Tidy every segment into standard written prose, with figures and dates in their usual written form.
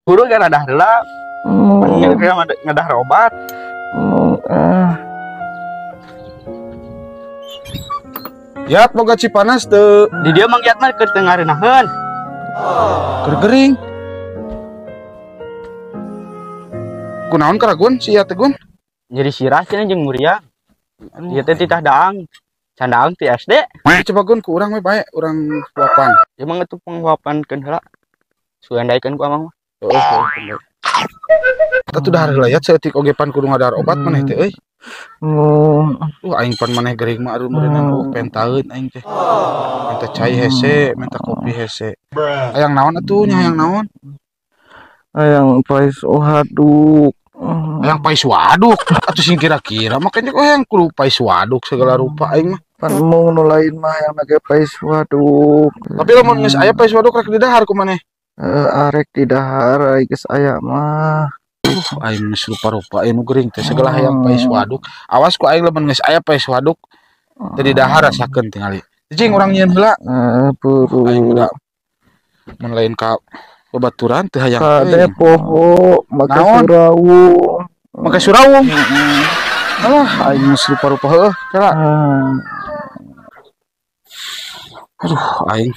Guru gara dah heula. Ngadahar obat. Yat boga Cipanas teu. Di dieu Mang Yat mah keur teu ngarenaheun. Keur gering. Kunaon karagun si Yat teh Gun? Nyeri sirah cenah jeung muriang. Ieu teh titah daang. Can daang ti SD. Coba Gun ku urang we bae, urang huapan. Ya mang atuh panghuapankeun heula. Sugandaikeun ku amang mah. Heeh, eta tuh dahar heula Yat saeutik oge pan kudu ngadahar obat maneh teh euy. Aing pan maneh gering mah aduh meureunana pentaeun aing teh. Minta cai hese, minta kopi hese. Hayang naon atuh nya hayang naon? Hayang pais waduk. Hayang pais waduk. Atuh sing kira-kira makanya kok hayang kudu pais waduk segala rupa aing mah. Pan mung nu lain mah hayang make pais waduk. Tapi lamun geus aya pais waduk rek didahar ku maneh? Arek didahar geus aya mah. Aing geus rupa-rupa aing nu gering teh segala hayang pais waduk. Awas ku aing lamun geus aya pais waduk teu didahar rasakeun tingali. Cing urang nyieun heula. Heeh, aing udah mun lain ka babaturan teu hayang kade poho make surawung. Make surawung. Alah aing geus rupa-rupa heueuh kela. Aduh aing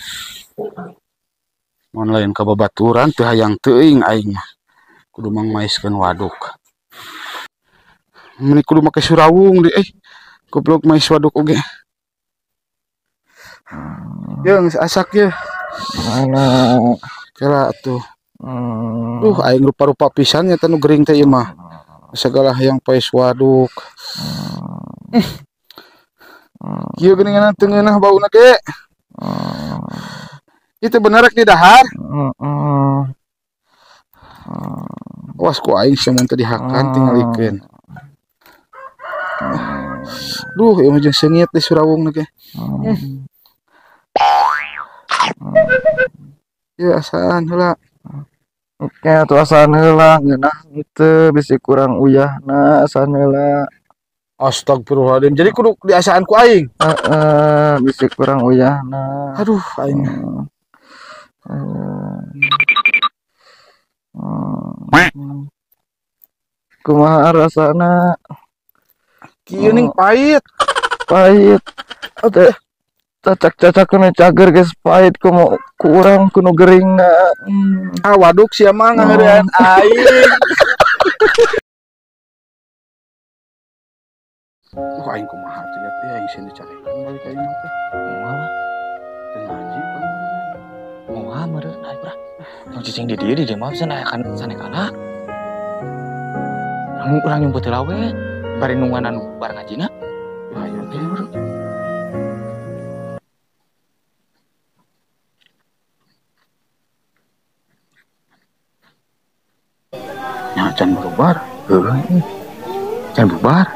mun lain ka babaturan teu hayang teuing aing mah. Kudu mangmaiskeun waduk. Meni kudu make surawung deui euy. Goblok mais waduk oge. Ye geus asak ye. Mana? Kela atuh. Aing rupa-rupa pisan nya teh nu gering teh ieu mah. Segala hayang pais waduk. Kieu geuningan teu ngeunah bauna ge. Ieu teh bener rek didahar. Awas ku aing sia mun teu dihakan tingalikeun. Duh, ieu mah jeung seungit di surawung ge. Ieu asaan heula. Oke, atuh asaan heula ngeunah teu bisi kurang uyahna asaan heula. Astagfirullahaladzim. Jadi kudu diasaan ku aing. Heeh, bisi kurang uyahna. Aduh, aing. Kumaha rasana? Kieu ning pahit. Pahit. Teh cacak-cacak kena cager geus pahit kumu ku urang kudu geringna. Ah waduk sia mah ngaheurean aing. Aing kumaha tuh ya teh aing sieun dicarekan balik aing mah teh. Kumaha? Teu ngaji pan. Moal meureun aing mah. Tong cicing di dieu di dieu mah cenah aya kan sanekana. Urang nyumput heula we. Bari nungguan anu bar ngajina. Ayo teh. Nya can bubar. Heuh. Can bubar.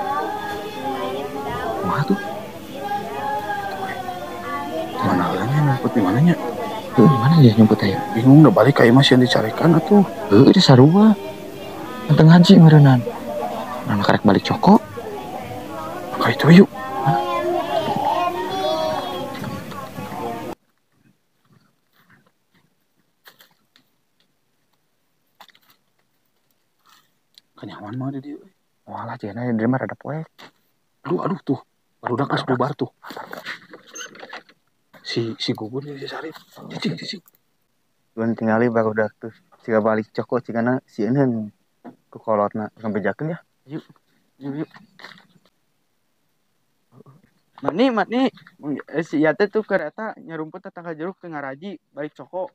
Kumaha tuh? Mana heula nya nyumput di mana nya? Heuh, di mana ya nyumput aya? Bingung udah balik ka imah sieun dicarekan atuh. Heuh, teh sarua. Teu ngaji meureunnan. Urang karek balik coko. Ka itu yuk. Kanyawan mah di dieu. Walah cenah di dieu mah rada poek. Aduh aduh tuh. Barudak geus bubar tuh. Si Gugun jeung si Sarip. Cicing cicing. Gun tingali barudak tuh siga balik coko cigana sieun ku kolotna sampai bejakeun ya. Yuk. Yuk yuk. Mani mani si Yate tuh kereta nyarumput tetangga jeruk ke ngaraji balik coko.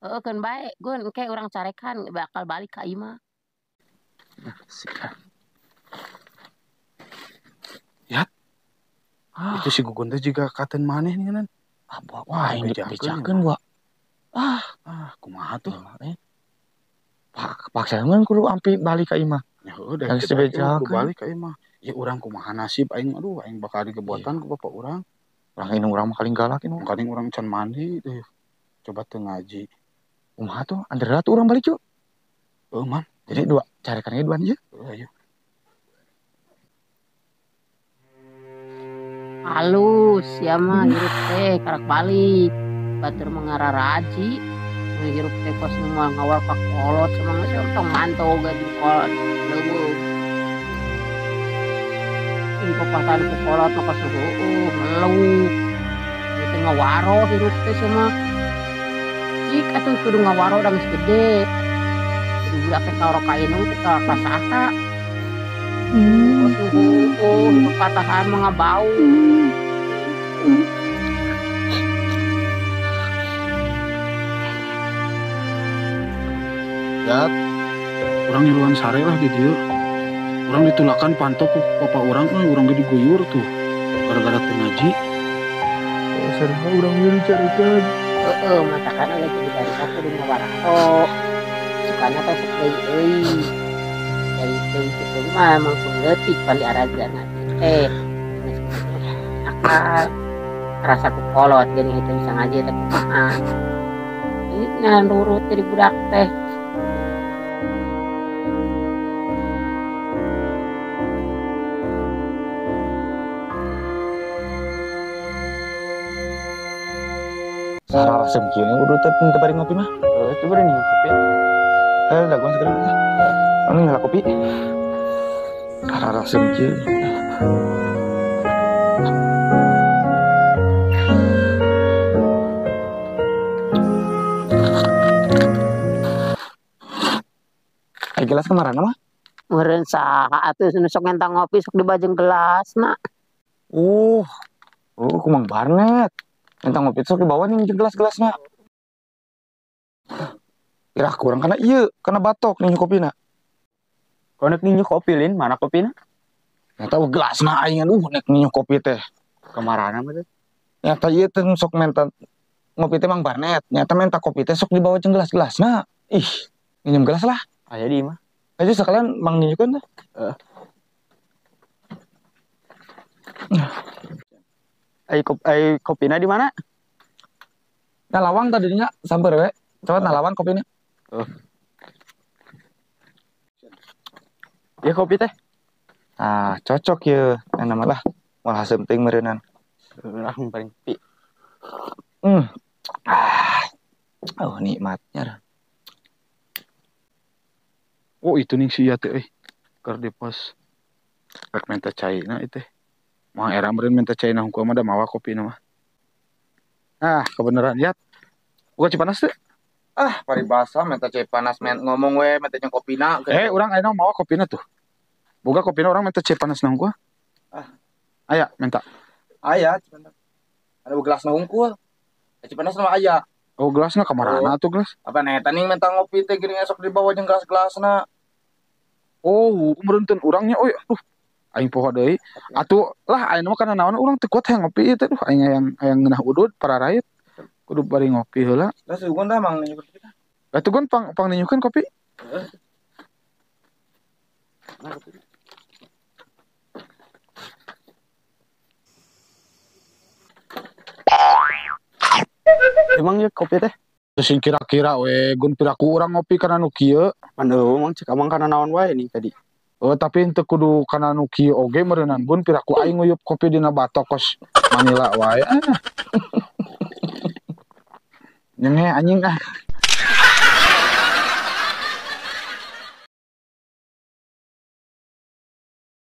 Heeh keun bae Gun engke urang carekan bakal balik ka imah. Yat. Itu si Gugun teh juga katen maneh nih kan. Wah, aing dibejakeun wa. Kumaha tuh? Paksa mah kudu ampi balik ka imah. Ya heueuh da kudu balik ka imah. Ya urang kumaha nasib aing aduh aing bakal digebuatan ku bapak urang. Urang indung urang mah kaling galak indung. Kaling urang can mandi deh. Coba teu ngaji. Kumaha tuh? Anter tuh urang balik yuk. Heuh man. Jadi dua carekannya duaan ieu. Heuh ayo. Halus ya mah hirup teh karak balik. Batur mah ngararaji. Hirup teh kos nu moal ngawal ka kolot sama geus tong mantau ge di kolot leuweung. Ih papatahan ku kolot mah kos heueuh ngeluh. Ieu teh ngawaro hirup teh sama. Cik atuh kudu ngawaro da geus gede. Jadi budak teh kaoro ka indung teh ka saha. Kos heueuh papatahan mah ngabau. Ya, urang ngiluan sare lah di dieu. Urang ditulakan panto ku papa urang euy, urang ge diguyur tuh. Gara-gara teu ngaji. Sarua urang ieu dicarekan. Heeh, matakan oleh jadi dari aku di ngawarato. Sukana teh sok deui euy. Dari deui kitu mah emang pun leutik pan diaraga ngaji teh. Geus akal. Rasa ku kolot geuning itu bisa ngaji teh kumaha. Ini nah nurut jadi budak teh. Sarah asem kieu udah teh teu bari ngopi mah. Heeh, teu bari ngopi. Eh, dagoan segala. Anu nyala kopi. Sarah asem kieu. Ai gelas kemarin mah? Meureun saha atuh nu sok ngentang ngopi sok dibajeng gelasna. Oh, kumang barnet. Entang ngopi sok dibawa nih jeung gelas-gelasna. Irah kurang karena ieu, karena batok nih kopina. Konek ninyu kopi lin, mana kopina? Nyata gelasna aing aduh nek ninyu kopi teh. Kamarana mah teh? Nyata ieu teh sok menta ngopi teh Mang Barnet, nyata menta kopi teh sok dibawa jeung gelas-gelasna. Ih, minum gelas lah. Aya di imah. Aja sekalian Mang ninyukeun teh. Heeh. Ai kopina di mana? Nah lawang tadinya samper we. Coba nah lawang kopina. Oh. Ya kopi teh. Ah, cocok ya. Nah, nama lah. Moal haseum teuing meureunnan. Lah paling kopi. Ah. Oh, nikmatnya. Oh, itu nih si ieu teh euy. Keur di pos. Rek menta caina ieu teh. Mang era meureun minta cai na hungkul mah da mawa kopina mah. Ah, kebenaran ya. Buka Cipanas teh. Ah, paribasa minta cai panas men ngomong we minta jeung kopina. Eh, urang ayeuna mawa kopina tuh. Boga kopina urang minta cai panas na hungkul. Ah. Aya minta. Aya, Cipanas. Ada gelasna hungkul. Cipanas mah aya. Oh, gelasna kamarana atuh gelas? Apa neta ning minta ngopi teh geuning esok dibawa jeung gelas-gelasna. Oh, meureun urangnya euy. Aduh. Aing poho deui. Atuh lah ayeuna mah kana naon urang teu kuat hayang ngopi ieu teh. Duh aing hayang ngeunah udud pararait. Kudu bari ngopi heula. Lah sugun dah Mang ninyukeun kopi. Lah tuh gun pang ninyukeun kopi. Heeh. Emang ya kopi teh? Sing kira-kira we gun piraku urang ngopi kana nu kieu. Pan eueuh Mang cek amang kana naon wae nih tadi. Oh, tapi henteu kudu kana nu kieu oge meureunan gun piraku aing nguyup kopi dina batok kos Manila wae. Ah. Nyenge anjing ah.